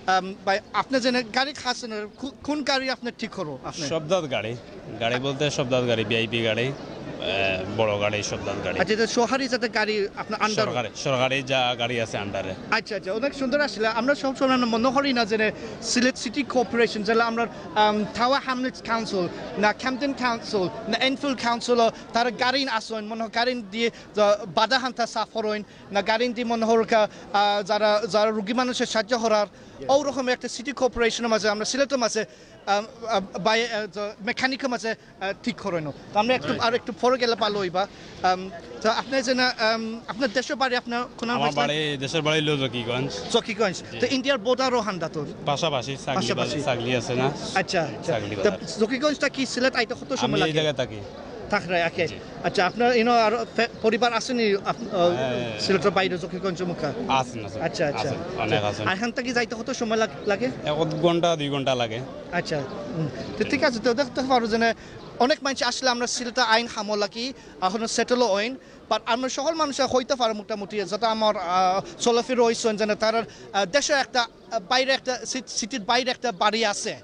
আম, ভাই, আপনি যেন গাড়ি খাচ্ছেন, কু-, কোন গাড়ি আপনি ঠিক করো আপনি? সব জাত গাড়ি, গাড়ি বলতে সব জাত গাড়ি, ভিআইপি গাড়ি, আহ, বড় গাড়ি, সব জাত গাড়ি। আচ্ছা, এটা সরকারি যাতে গাড়ি আপনার আন্ডার? সরকারি, সরকারি যা গাড়ি আছে আন্ডারে। আচ্ছা, আচ্ছা, অনেক সুন্দর আসলে। আমরা সব সময় আমরা মনে করি না যে সিলেট সিটি কর্পোরেশন, যেটা আমরা, আম, টাওয়ার হ্যামলেটস কাউন্সিল, না ক্যাম্পটন কাউন্সিল, না এনফিল্ড কাউন্সিল, তারা গাড়ি আসইন, মনে হয় গাড়ি দিয়ে যা বাধা হান্তা সাফ করইন, না গাড়ি দিয়ে মনে হয় কা-, আহ, যারা, যারা রুগী মানুষের সাহায্য করার, ও রকম একটা সিটি কর্পোরেশনের মাঝে আমরা সিলেটের মাঝে, আম, আহ, বাই-, আহ, যা মেকানিকের মাঝে, আহ, ঠিক করইন। তো আমরা একটু, আর একটু পরে গেলে ভালো হইবা। আম, তো আপনি যে না, আম, আপনার দেশের বাড়ি আপনার কোন আমার অবস্থায়? বাড়ি, দেশের বাড়ি হলো জকিগঞ্জ। জকিগঞ্জ। জি। তো ইন্ডিয়ার বর্ডারও হান্ডা তো? পাশাপাশি, ছাগলি পাশাপাশি। বাজার, ছাগলি আছে না? আচ্ছা, আচ্ছা। ছাগলি তো বাজার। জকিগঞ্জ থাকি সিলেট আইতে কত সময় আমি এই লাগে? জায়গায় থাকি। থাকরে, ওকে। জি। আচ্ছা, আপনার ইনো আর ফে-, পরিবার আসেনি আপ-, আহ, হ্যাঁ। সিলেটের বাইরে জকিগঞ্জ মুখা? আছেন, আছেন। আচ্ছা, আচ্ছা। আছেন, অনেক আছেন। আর এখান থেকে যাইতে কত সময় লাগ-, লাগে? এক ঘন্টা, দুই ঘন্টা লাগে। আচ্ছা, হুম। তো ঠিক আছে, তো দেখতে পারো যে না, অনেক মানুষ আসলে আমরা সিলেটে আইন হামলা কি এখনো সেটেলও হইন, বাট আমরা সকল মানুষ হইতে পারে মোটামুটি, যাতে আমার, আহ, চলাফেরা হইছেন, যেন তার, আহ, দেশে একটা, আহ, বাইরে একটা সি-, সিটির বাইরে একটা বাড়ি আছে।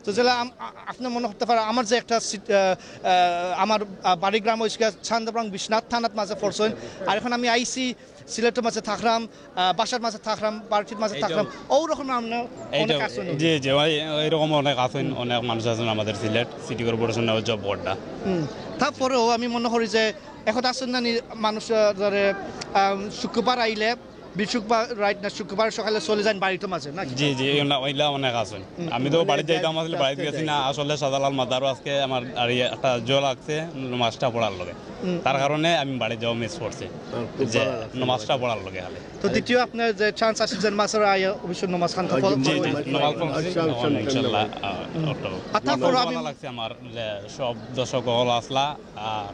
তো যেটা আম-, আ-, আপনি মনে করতে পারেন আমার যে একটা সিট-, আহ, আহ, আমার, আহ, বাড়ি গ্রাম হইছে গিয়া চান্দবাং বিশ্বনাথ থানাত মাঝে পড়ছেন। আর এখন আমি আইছি সিলেটের মাঝে থাকলাম, আহ, বাসার মাঝে থাকলাম, বাড়ির মাঝে এইটাও। থাকলাম। ওরকম আমরা অনেক এইটাও, আছে না? জি, জি, ওই, ওইরকম অনেক আছেন, অনেক মানুষ আছেন আমাদের সিলেট সিটি কর্পোরেশনে জব করতা। হুম। তারপরেও আমি মনে করি যে এখন আছেন না নি মানুষ, আহ, ধরে, আম, শুক্রবার আইলে বিশুক্রবার রাইত না শুক্রবার সকালে চলে যান বাড়িত মাঝে নাকি? জি, জি, ইলা অনেক আছইন। আমি তো বাড়িত যাইতাম, আসলে বাড়িত গেছি না। আসলে শাহজালাল মাজারো আজকে আমার আর ইয়ে একটা জল লাগছে, নমাজটা পড়ার লগে। তার কারণে আমি বাড়িত যাওয়া মিস করছি। যে নমাজটা পড়ার লগে খালি। তো দ্বিতীয় আপনার যে চান্স আছে যে মাজারো আইয়া অবশ্যই নমাজ খান তো পড়-, জি, জি, নমাজ পড়ছি। ইনশাআল্লাহ, আহ, অটো। আর তারপর আমি ভালা লাগছে আমার যে সব দর্শক হল আসলা, আর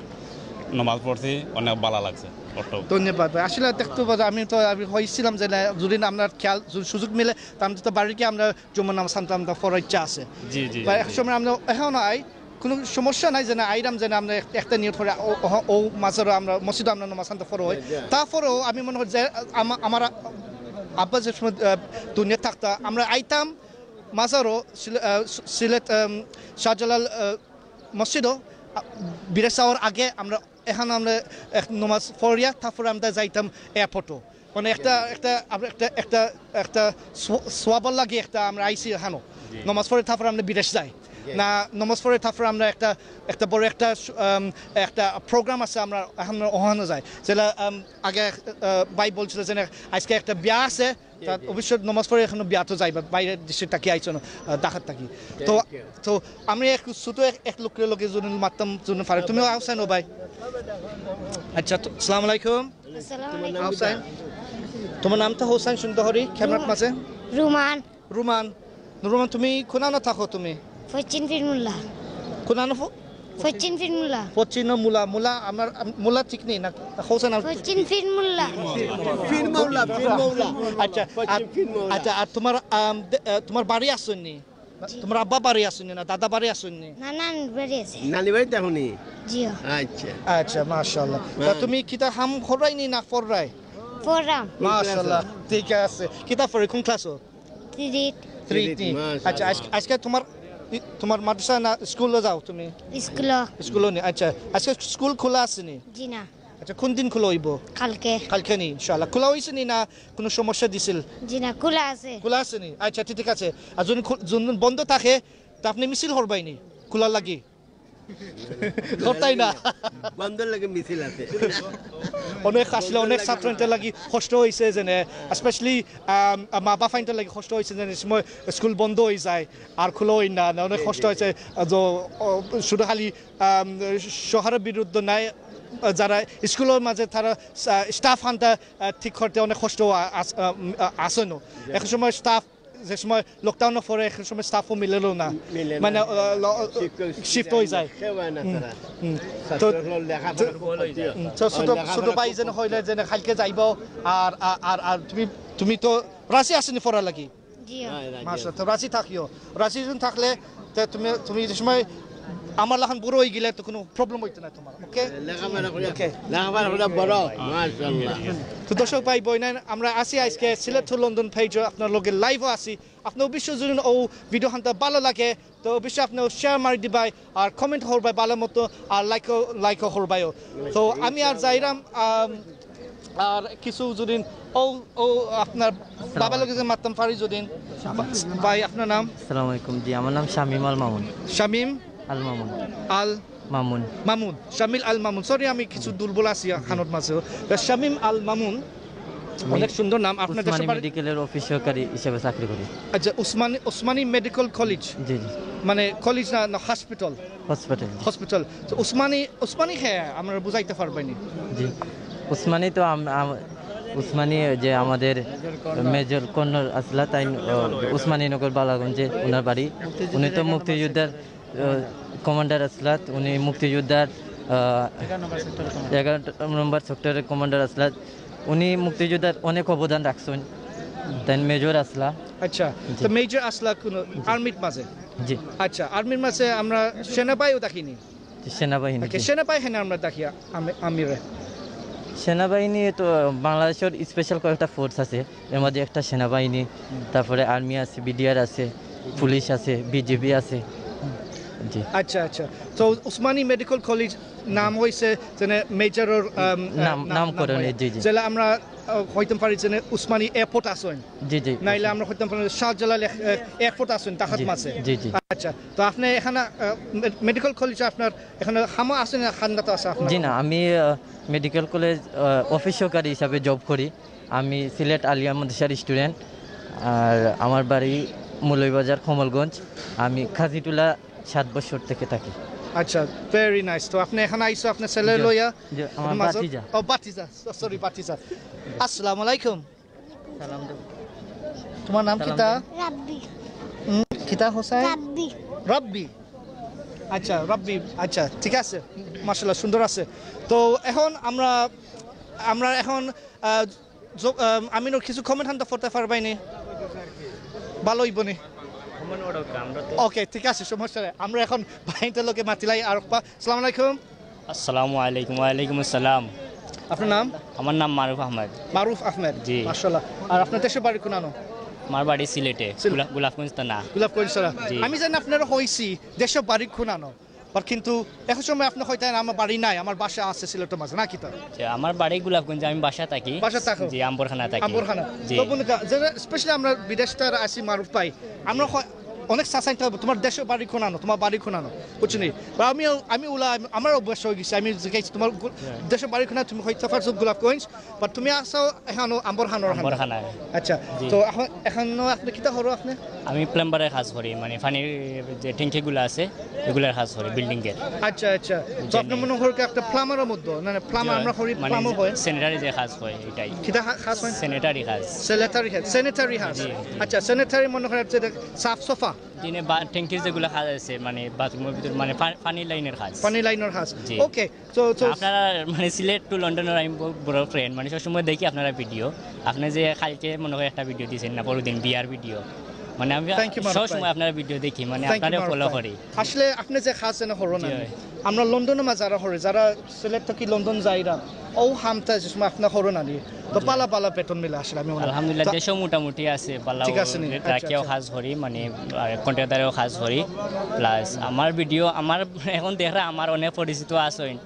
নমাজ পড়ছি, অনেক ভালা লাগছে। অটো। ধন্যবাদ ভাই। আসলে দেখতে পাচ্ছি, আমি তো, আমি হইছিলাম যে না, যদি না আপনার খেয়াল, যদি সুযোগ মিলে, তা আমি তো বাড়িতে আমরা জুম্মার নামাজ আনতাম, তা পড়ার ইচ্ছা আছে। জি, জি, বা জি, এক জি। সময় আমরা এখন আই, কোনো সমস্যা নাই, যে না আইরাম, যে না আমরা এক-, একটা নিয়ত করে ও, ও, ও মাজারো আমরা মসজিদে আমরা নামাজ আনতে পড়ো হয়। জি, জি। তারপরেও আমি মনে করি যে আমা-, আমার আব্বা যে সময়, আহ, দুনিয়া থাকতা, আমরা আইতাম মাজারো সিলে-, আহ, সিলেট, আহ, শাহজালাল, আহ, মসজিদও, আহ, বিরেশ যাওয়ার আগে আমরা এখন আমরা এক নামাজ পড়িয়া তারপরে আমরা যাইতাম এয়ারপোর্টও। মানে একটা, একটা, আমরা একটা, একটা, একটা সো-, সোয়াবর লাগি একটা আমরা আইছি এখানো। জি। নামাজ পড়ে তারপরে আমরা বিদেশ যাই। জি। না, নামাজ পড়ে তারপরে আমরা একটা, একটা বড় একটা সু-, আম, একটা প্রোগ্রাম আছে, আমরা এখন ওখানে যাই। যেটা, আম, আগে, আহ, ভাই বলছিল যে না, আজকে একটা বিয়া আছে, জি, তা জি। অবশ্য নামাজ পড়ে এখনো বিয়াত যাইবা, বাইরে দেশে থাকি আইছো না, আহ, ঢাকার থাকি। তো, Thank you। তো আমি এক ছোট এক, এক লোকের লগে যদি মাততাম, যদি পারি। তুমি হোসেন ও ভাই। আচ্ছা, তো, আসসালামু আলাইকুম। আসসালামু আলাইকুম। হোসেন, তোমার নামটা হোসেন সুন্দর হরি, ক্যামেরার মাঝে। রুমান। রুমান, রুমান, তুমি কোনানো থাকো তুমি? পশ্চিম ফিরমুল্লা। কোনানো ফো-, পশ্চিম ফিরমুল্লা। পশ্চিম মুলা, মুলা, আমার, আম, মুলা ঠিক নেই না, হোসেন আর পশ্চিম ফিরমুল্লা। ফিরমৌলা, ফিরমৌলা। আচ্ছা, আর, পশ্চিম ফিরমৌলা। আচ্ছা, আর তোমার, আম, দে-, আহ, তোমার বাড়ি আসেনি? জি। তোমার আব্বা বাড়ি আসেনি না, দাদা বাড়ি আসেনি? না, না, বাড়ি আছে। নানি বাড়িত এখনই? জি। আচ্ছা। আচ্ছা, মাশাআল্লাহ। তা হ্যাঁ। তুমি কিতা হাম খরাইনি না ফররাই? ফররাম। মাশাআল্লাহ, ঠিক আছে। কিতা ফরে, কোন ক্লাসো? থ্রি। Three, three. মাশাআল্লাহ। আচ্ছা, আজ-, আজকে তোমার, ই-, তোমার মাদ্রাসা না স্কুলে যাও তুমি? স্কুলে। স্কুলে নি, আচ্ছা। আজকে স্কুল খোলা আছে নি? জি না। আচ্ছা, কোন দিন খোলা হইব? কালকে। কালকে নি, ইনশাআল্লাহ। খোলা হইছে নি না কোনো সমস্যা দিছিল? জি না, খোলা আছে। খোলা আছে নি? আচ্ছা, ঠিক, ঠিক আছে। আর যদি খো-, যদি বন্ধ থাকে, তা আপনি মিছিল করবাই নি? খোলার লাগি? করতাই না। বন্ধর লাগি মিছিল আছে। অনেক আসলে অনেক ছাত্র এটার লাগি কষ্ট হইছে যে নে, specially, আম, মা বাপ আইনটার লাগি কষ্ট হইছে যে নে, সময় স্কুল বন্ধ হয়ে যায়, আর খোলা হই না, না, অনেক জি, কষ্ট জি, হইছে। জি। যে, ও, শুধু খালি, আম, শহরের বিরুদ্ধে নাই, যারা স্কুলের মাঝে তারা, আহ, staff আনতে, আহ, ঠিক করতে অনেক কষ্ট আ-, আস-, আ-, আ-, আসে না। জি। এক সময় staff যে সময় lockdown পরে এক সময় staff ও মিলেরও না। মিলে না। মানে, আহ, ল-, শিক্ষক shift হয়ে যায়। কেউ হয় না হুম, তারা। হুম। তো, ছাত্র হলো লেখাপড়া তো, করতে হয়। হুম, তো ছোট, আর লেখাপড়া ছোট ভাই করতে যেন হয়। হইলে যেন কালকে যাইব আর, আর, আর, আর তুমি, তুমি তো রাজি আসেনি পড়ার লাগি? জি। হ্যাঁ, রাজি মাশাআল্লাহ, আছে। তো রাজি থাকিও। রাজি যখন থাকলে তে তুমি, তুমি যে সময় আমার লাখান বুড়ো হয়ে গেলে তো কোনো problem হইতো না তোমার, okay? লেখাপড়া করে, okay। লেখাপড়া করে বড়, মাশাআল্লাহ। তো দর্শক ভাই বোন, আমরা আছি আজকে সিলেট to London page-ও, আপনার লগে live-ও আছি। আপনার অবশ্য যদি ও video হানটা ভালো লাগে, তো অবশ্যই আপনি share মারি দিবাই, আর comment করবাই ভালো মতো, আর like-ও, like-ও করবাইও। তো আমি আর যাইরাম, আম, আর কিছু যদি ও, ও আপনার বাবার লগে যে মাততাম পারি যদি। ভাই, আপনার নাম? আসসালামু আলাইকুম। জি, আমার নাম শামীম আল মামুন। শামীম? আল মামুন। আল? মামুন। মামুন। শামীম আল মামুন। Sorry, আমি কিছু দুর্বল আছি খানোর মাঝেও। তা শামীম আল মামুন, আমি অনেক সুন্দর নাম। আপনার দেশে উসমানী বাড়ি? মেডিকেলের অফিস সহকারী হিসেবে চাকরি করি। আচ্ছা, উসমানী, উসমানী মেডিকেল কলেজ? জি, জি। মানে কলেজ না, না হসপিটাল? হসপিটাল, জি। হসপিটাল। তো উসমানী, উসমানী কে আমরা বুঝাইতে পারবাইনি? জি। উসমানী তো আম-, আম-, উসমানী যে আমাদের মেজর কর্নেল আসলা, তাই, ও, উসমানীনগর বালাগঞ্জে ওনার বাড়ি। উনি তো মুক্তিযোদ্ধার, ও, কমান্ডার আসলাত, উনি মুক্তিযোদ্ধার, আহ, এগারো নম্বর সেক্টরের কমান্ডার আসলাত। উনি মুক্তিযোদ্ধার অনেক অবদান রাখছেন। তাই মেজর আসলা। আচ্ছা, জি। তো মেজর আসলা কোন আর্মির মাঝে? জি। আচ্ছা, আর্মির মাঝে আমরা সেনাবাহিনীও দেখিনি। সেনাবাহিনী, okay, জি। সেনাবাহিনী আমরা দেখি আ-, আমি-, আমিরে। সেনাবাহিনী তো বাংলাদেশের special কয়েকটা ফোর্স আছে, এর মধ্যে একটা সেনাবাহিনী, হুম। তারপরে আর্মি আছে, বিডিআর আছে, পুলিশ আছে, বিজিবি আছে। হুম। জি। আচ্ছা, আচ্ছা। তো উসমানী মেডিকেল কলেজ নাম হইছে যেন মেজরর, আম, নাম, আ, নাম, নামকরণে, নাম হয়। জি, জি। যেটা আমরা, আ, হইতাম পারি যেন উসমানী এয়ারপোর্ট আছে। জি, জি। নাইলে আমরা হইতাম পারি শাহজালাল এ-, এ-, এয়ারপোর্ট আছে ঢাকার জি, মাঝে। জি, জি। আচ্ছা, তো আপনি এখানে, আহ, মে-, মেডিকেল কলেজে আপনার এখানে হামা আছে না খান্দাত আছে আপনার? জি না, আমি, আহ, মেডিকেল কলেজ, আহ, অফিস সহকারী হিসাবে জব করি। আমি সিলেট আলিয়া মাদ্রাসার স্টুডেন্ট। আর আমার বাড়ি মৌলভীবাজার কমলগঞ্জ। আমি কাজিটুলা সাত বছর থেকে থাকি। আচ্ছা, ভেরি নাইস। তো আপনি এখন আইছো আপনার ছেলে জি। লইয়া? জি, আমার আপনি মাঝে- ভাতিজা। ও, ভাতিজা। সরি, ভাতিজা। আসসালামু আলাইকুম। সালাম দেব। তোমার নাম সালাম কিতা? রাব্বি। হুম, কিতা হোসেন? রাব্বি। রাব্বি। আচ্ছা, রাব্বি। আচ্ছা, ঠিক আছে, মাশাআল্লাহ, সুন্দর আছে। তো এখন আমরা আমরা এখন আহ, জ- আহ, আমিনর কিছু কমেন্ট হানতা পড়তে পারবাইনি? ভালো হইব নি? ওকে, ঠিক আছে, সমস্যা নাই। আমরা এখন ভাইটার লগে মাতিলাই আর। আসসালামু আলাইকুম। আসসালামু আলাইকুম। ওয়ালাইকুম আসসালাম। আপনার নাম? আমার নাম মারুফ আহমেদ। মারুফ আহমেদ। জি। মাশাআল্লাহ। আর আপনার দেশে বাড়ি কোনানো? আমার বাড়ি সিলেটে, সিলেট। গোলা- গোলাপগঞ্জ থানা। গোলাপগঞ্জ ছাড়া। জি। আমি জানি আপনারা হইছি দেশে বাড়ি কোনানো, বাট কিন্তু এখন সময় আপনি হয়তো আমার বাড়ি নাই, আমার বাসা আছে সিলেটের মাঝে, না কিতা? যে আমার বাড়ি গোলাপগঞ্জে, আমি বাসা থাকি। বাসা থাকো? জি, আম্বরখানা থাকি। আম্বরখানা। জি। তো বোন, যারা স্পেশালি আমরা বিদেশ তারা আছি মারুফ ভাই, আমরা হয়- অনেক চাচাইতে হবে তোমার দেশে বাড়ি কোনানো, তোমার বাড়ি কোনানো, বুঝছো নি? বা আমি আমি উলা আমার অভ্যাস হয়ে গেছে, আমি জিজ্ঞাসা তোমার গো- দেশে বাড়ি কোনা, তুমি হইতে পারছো গোলাপগঞ্জ, বাট তুমি আসো এখানো আম্বরখানার ওখানে। আম্বরখানায়। আচ্ছা, জি। তো এখন এখন আপনি কিতা করো আপনি? আমি প্লাম্বারের কাজ করি, মানে পানির যে ট্যাঙ্কিগুলো আছে, এগুলোর কাজ করি, বিল্ডিং এর। আচ্ছা আচ্ছা, তো আপনি মনে করো কি একটা প্লাম্বারের মধ্যে, না না, প্লাম্বার আমরা করি, মানে প্লাম্বার হয়। স্যানিটারি যে কাজ হয়, এটাই। কিতা হা- কাজ হয়? স্যানিটারি কাজ। স্যানিটারি কাজ, স্যানিটারি কাজ। জি। আচ্ছা, স্যানিটারি মনে করেন যে সাফ সাফা। দিনে বা ট্যাঙ্কির যেগুলো কাজ আছে, মানে বাথরুমের ভিতর, মানে পা- পানির লাইনের কাজ। পানি লাইনের কাজ। জি। ওকে, তো তো আপনারা মানে সিলেট টু লন্ডনের আমি ব- বড় ফ্যান, মানে সবসময় দেখি আপনারা ভিডিও। আপনি যে কালকে মনে হয় একটা ভিডিও দিয়েছেন না, পরশু দিন বিয়ার ভিডিও, মানে আমি Thank you, মারুফ ভাই। সবসময় আপনারা ভিডিও দেখি, মানে Thank you, আপনারা মারুফ ফলো ভাই। করি। আসলে আপনি যে কাজ এনে হরো না, জি, ভাই। আমরা লন্ডনে মা যারা হরে, যারা সিলেট থেকে লন্ডন যাইরা, ও হামতা যে সময় আপনার হরো না নি, তো পালা পালা বেতন মিলে আসলে আমি মনে হয়। আলহামদুলিল্লাহ, তো দেশেও মোটামুটি আছে, পাল্লাও ঠিক আছে নি? আচ্ছা, রাখিয়াও আচ্ছা। কাজ করি, মানে কন্ট্রাক্টরেও কাজ করি, প্লাস আমার ভিডিও, আমার এখন দেখরা আমার অনেক পরিচিত আছেন,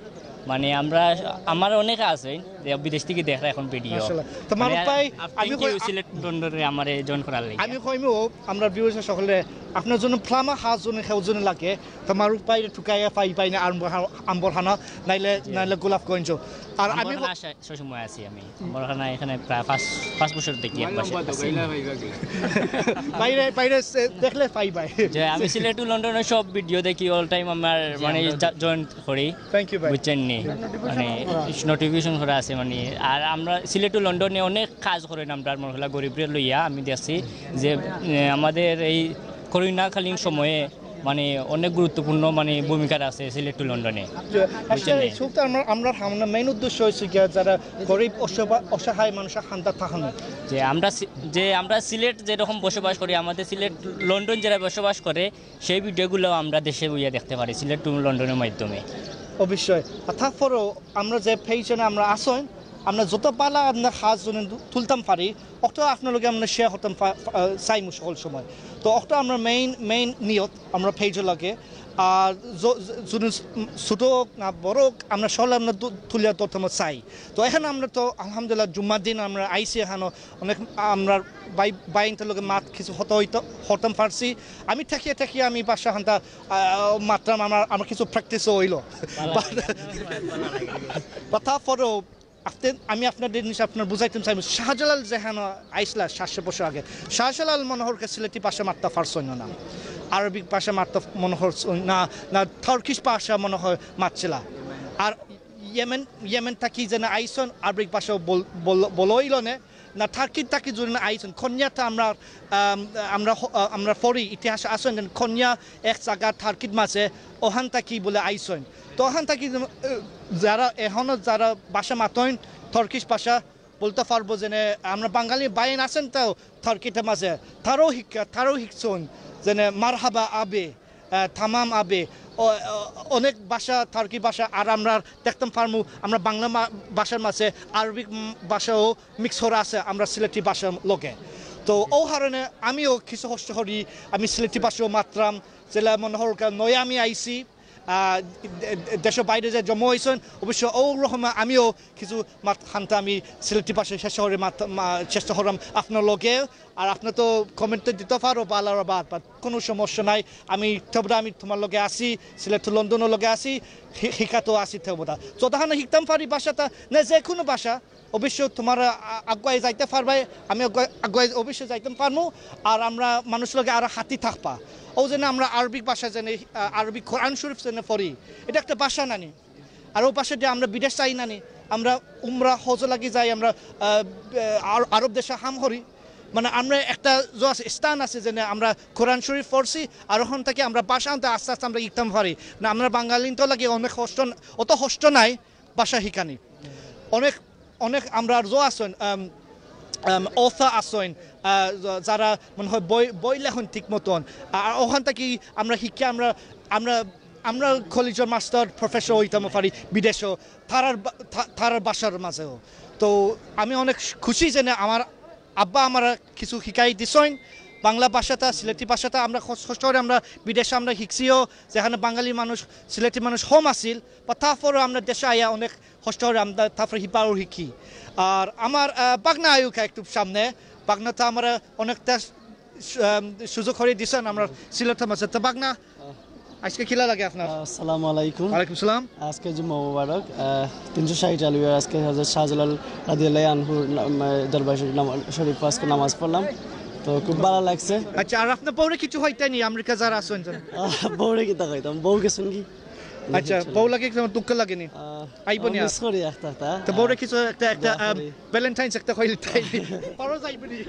মানে আমরা, আমার অনেকে আছেন যে বিদেশ থেকে দেখরা এখন ভিডিও। মাশাআল্লাহ। তো মারুফ ভাই, আমি আমি কই- সিলেট লন্ডনে আমারে জয়েন করার লাগি। আমি কইমু আমরা ভিউয়ার্স সকলে আপনার জন্য প্লামা হাত জন্য খেউ জন্য লাগে, তো মারুফ ভাই টুকাইয়া পাই পাই না আম্বর- আম্বরখানা, নাইলে নাইলে গোলাপগঞ্জ। আর আমি আম্বরখানা আসা- সবসময় আছি আমি। আম্বরখানা এখানে প্রায় পাঁচ পাঁচ বছর দেখি, এক বছর আছি। বাইরে বাইরে সে দেখলে পাই ভাই। যে আমি সিলেট টু লন্ডনের সব ভিডিও দেখি, অল টাইম আমার মানে জয়েন করি। থ্যাংক ইউ ভাই। বুঝছেন নি? মানে নোটিফিকেশন করা আছে মানে। আর আমরা সিলেট টু লন্ডনে অনেক কাজ করেন আমরা, মনে হলো গরিবরে লইয়া আমি দেখছি যে এ, আমাদের এই করোনাকালীন সময়ে মানে অনেক গুরুত্বপূর্ণ মানে ভূমিকা আছে সিলেট টু লন্ডনে। আসলে এই শোটা আমরা আমরা আমরা মেইন উদ্দেশ্য হয়েছে কি, যারা গরিব অসহায় অসহায় মানুষের হান্তা থাকানো। যে আমরা সি- যে আমরা সিলেট যেরকম বসবাস করি, আমাদের সিলেট লন্ডন যারা বসবাস করে, সেই ভিডিওগুলো আমরা দেশে বইয়া দেখতে পারি সিলেট টু লন্ডনের মাধ্যমে। অবশ্যই। আর তারপরেও আমরা যে পেজে আমরা আসইন, আমরা যত পালা আপনার হাত জন্য তুলতাম পারি, অত আপনার লগে আমরা শেয়ার করতাম পা- পা- চাইমু সকল সময়। তো অত আমরা মেইন মেইন নিয়ত আমরা পেজে লাগে। আর য- য- যদি ছোট হোক না বড় হোক, আমরা সকলে আমরা তু- তুলিয়া ধরতাম চাই। তো এখন আমরা তো আলহামদুলিল্লাহ জুম্মার দিন আমরা আইসি এখানে অনেক আমরা ভাই ভাইন্তার লগে মাত কিছু হতা হইতে হতাম পারছি। আমি থাকিয়া থাকিয়া আমি বাসা হান্তা আহ, মাতলাম, আমার আমার কিছু প্র্যাকটিসও হইল। বা তারপরেও আপনি আমি আপনাদের জিনিস আপনার বুঝাইতে চাইব, শাহজালাল যেখানে আইসলা সাতশো বছর আগে, শাহজালাল মনে হয় সিলেটি ভাষা মাততে পারছইন না, আরবিক ভাষা মাততে মনে হয় না, না টার্কিশ ভাষা মনে হয় মাতছিলা। আর ইয়েমেন ইয়েমেন থাকি যেন আইসন আরবিক ভাষা বল বল- বলইল নে, না টার্কি থাকি যদি না আইসন, কন্যাতে আমরা আম, আমরা হ- আ, আমরা পড়ি ইতিহাস আসন যেন কন্যা এক জায়গা টার্কির মাঝে ওখান থাকি বলে আইসন। তো ওখান থাকি যেন, এ, যারা এখনো যারা ভাষা মাতইন টার্কিশ ভাষা বলতে পারবো, যেন আমরা বাঙালি বাইন আছেন তো টার্কিতে মাঝে, তারাও শিক্ষা তারাও শিখছইন, যেন মারহাবা আবে, আহ, তামাম আবে, অ- অ- অনেক ভাষা টার্কি ভাষা। আর আমরা দেখতাম পারমু আমরা বাংলা মা- ভাষার মাঝে আরবিক উম, ভাষাও মিক্স করা আছে আমরা সিলেটি ভাষার লগে। তো ও কারণে আমিও কিছু কষ্ট করি, আমি সিলেটি ভাষাও মাতরাম, যেলা মনে হরকা নয়া আমি আইছি, আহ, দে- দে- দেশের বাইরে যে জমা হয়েছেন, অবশ্য ও রকম আমিও কিছু মাত হানতে আমি সিলেটি ভাষায় চেষ্টা করি মাত- মা- চেষ্টা করলাম আপনার লগে। আর আপনে তো কমেন্টে দিতো পারো বালা আর বাদ, বাদ কোনো সমস্যা নাই। আমি ইতা বুদা, আমি তুমার লগে আছি, সিলেট টু লন্ডনর লগে আছি, হি-, হিকাতো আছি ইতা বুদা। যতখান হিকতাম পারি ভাষাটা, না যে কোনো ভাষা, অবশ্য তুমার আ-, আগুয়াই যাইতা পারবায়, আমি আগুয়াই, আগুয়াই অবশ্য যাইতাম পারমু। আর আমরা মানুষ লগে আরো হাতি থাকবা। অউ যেনে আমরা আরবিক ভাষা যেনে, আ, আরবিক কোরআন শরীফ যেনে পড়ি, ইটা একটা ভাষা নানি? আর অউ ভাষা দিয়া আমরা বিদেশ যাই নানি? আমরা উমরা হজ লাগি যাই, আমরা, আ, আ, আরব দেশে হাম করি। মানে আমরা একটা যে আছে, স্থান আছে যেনে আমরা কোরআন শরীফ পড়ছি, আর অখান থাকি আমরা ভাষা আনতে আস্তে আস্তে আমরা হিকতাম পারি। না, আমরা বাঙালি তো লাগি অনেক কষ্ট, অত কষ্ট নাই ভাষা হিকানি। অনেক, অনেক আমরার যে আছইন, আম, আম, author আছইন, আ, যা-, যারা মনে হয় বই, বই লেখন ঠিক মতন, আ-, আর অখান থাকি আমরা হিকিয়া আমরা, আমরা, আমরা কলেজর মাস্টার, প্রফেসর অইতাম পারি বিদেশো, তারার বা-, তা-, তারার ভাষার মাঝেও। তো আমি অনেক খুশি যেনে আমার আব্বা আমারে কিছু হিকাই দিছইন। বাংলা ভাষাটা, সিলেটি ভাষাটা আমরা কষ-, কষ্ট করি আমরা বিদেশে আমরা হিকছিও, যেখানে বাঙালি মানুষ, সিলেটি মানুষ কম আছিল, বা তারপরেও আমরা দেশে আইয়া অনেক কষ্ট করি আমরা তারপরে হিপাও হিকি। আর আমার, আহ, বাগনা আউক্কা একটু সামনে, বাগনা তো আমার অনেকটা সু-, আম, সুযোগ করি দিছইন আমরা সিলেটর মাঝে। তো বাগনা, আজকে কিলা লাগে আপনার? আসসালামু আলাইকুম। ওয়ালাইকুম সালাম। আজকে জুম্মা মুবারক। আহ, তিনশো ষাট আলুয়ার আজকে হযরত শাহজালাল রাদিয়াল্লাহু আনহুর নাম, আহ, দরবার শরীফ নামা-, শরীফ আজকে নামাজ পড়লাম। তো খুব ভালা লাগছে। আচ্ছা, আর আপনার বউরে কিছু কইতা নি, আমেরিকা যারা আছইন যেন? আহ, বউরে কিতা কইতাম? বউ গেছইন গি? আচ্ছা, বউ লাগি কোনো দুঃখ লাগে নি? আহ, আইবো নি আর? মিস করি একটা, একটা। তো বউরে কিছু একটা, একটা, দোয়া আহ, করি। ভ্যালেন্টাইন্স একটা কইলে তাই। পরও যাইবো নি?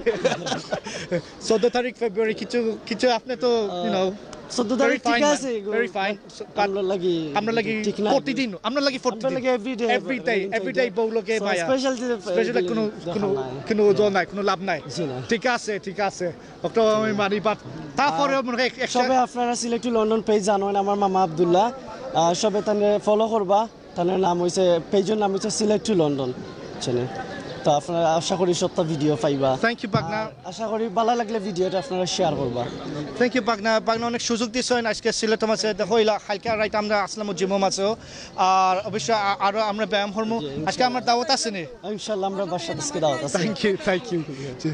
চৌদ্দ তারিখ ফেব্রুয়ারি, কিছু, কিছু আপনি তো, you know, চৌদ্দ তারিখ very ঠিক fine আছে, man, very fine। So, but আমরা লাগি আমরা লাগি ঠিক না। প্রতিদিন, আমরা লাগি আমরা প্রতিদিন। লাগি every day every day, Valentine every day day. বউ লগে So, মায়া। স্পেশাল যে স্পেশাল ফিলিং কোনো, দেখার কোনো, নাই। কোনো ওজন নাই, কোনো লাভ নাই। জি না। ঠিক আছে, ঠিক আছে। অত আমি মানি, but তারপরেও আর মনে হয় এক-, একটা সবে আপনারা সিলেট টু লন্ডন পেজ জানইন, আমার মামা আব্দুল্লাহ। আহ, সবে তানরে ফলো করবা। তানর নাম হইছে, পেজর নাম হইছে সিলেট টু লন্ডন চ্যানেল। তো আপনারা আশা করি সবটা ভিডিও পাইবা। Thank you, বাগনা। আর আশা করি ভালা লাগলে ভিডিওটা আপনারা শেয়ার করবা। Thank you, বাগনা। বাগনা অনেক সুযোগ দিছইন আজকে সিলেটর মাঝে। দেখো, ইলা কালকে রাইত আমরা আছলাম জিমর মাঝেও। আর অবশ্য আ-, আরো আমরা ব্যায়াম করমু। জি, আজকে আমার দাওয়াত আছে নি? ইনশাআল্লাহ, আমরা বাসাত আজকে দাওয়াত আছে। Thank you, thank you। জি।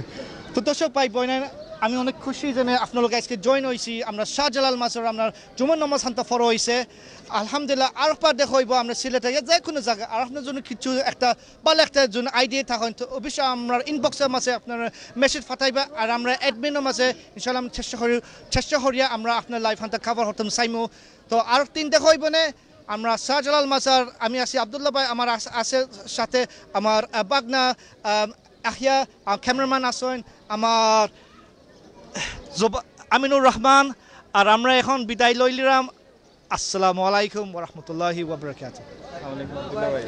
তো দর্শক ভাই বইন, আমি অনেক খুশি যে আপনার লগে আজকে জয়েন হইছি। আমরা শাহজালাল মাজার, আমরা জুমার নামাজ হান্তা পড়া হইছে। আলহামদুলিল্লাহ, আরোকবার দেখা হইবো আমরা সিলেটে যে কোনো জাগা। আর আপনার জন্য কিছু একটা ভালা একটা যদি আইডিয়া থাকইন, তো অবশ্যই আমরার ইনবক্সর মাঝে আপনারা মেসেজ পাঠাইবা, আর আমরা অ্যাডমিনর মাঝে ইনশাআল্লাহ আমরা চেষ্টা করি, চেষ্টা করিয়া আমরা আপনার লাইভ হান্তা কভার করতাম চাইমু। তো আরোক দিন দেখা হইবো নে। আমরা শাহজালাল মাজার, আমি আছি আব্দুল্লাহ ভাই, আমার আস-, আছে সাথে আমার, আহ, বাগনা, আহ, আহিয়া, আহ, ক্যামেরাম্যান আছইন, আমার জোবা-, আমিনুর রহমান, আর আমরা এখন বিদায় লইলিরাম। আসসালামু আলাইকুম ওয়া রাহমাতুল্লাহি ওয়া বারাকাতুহু।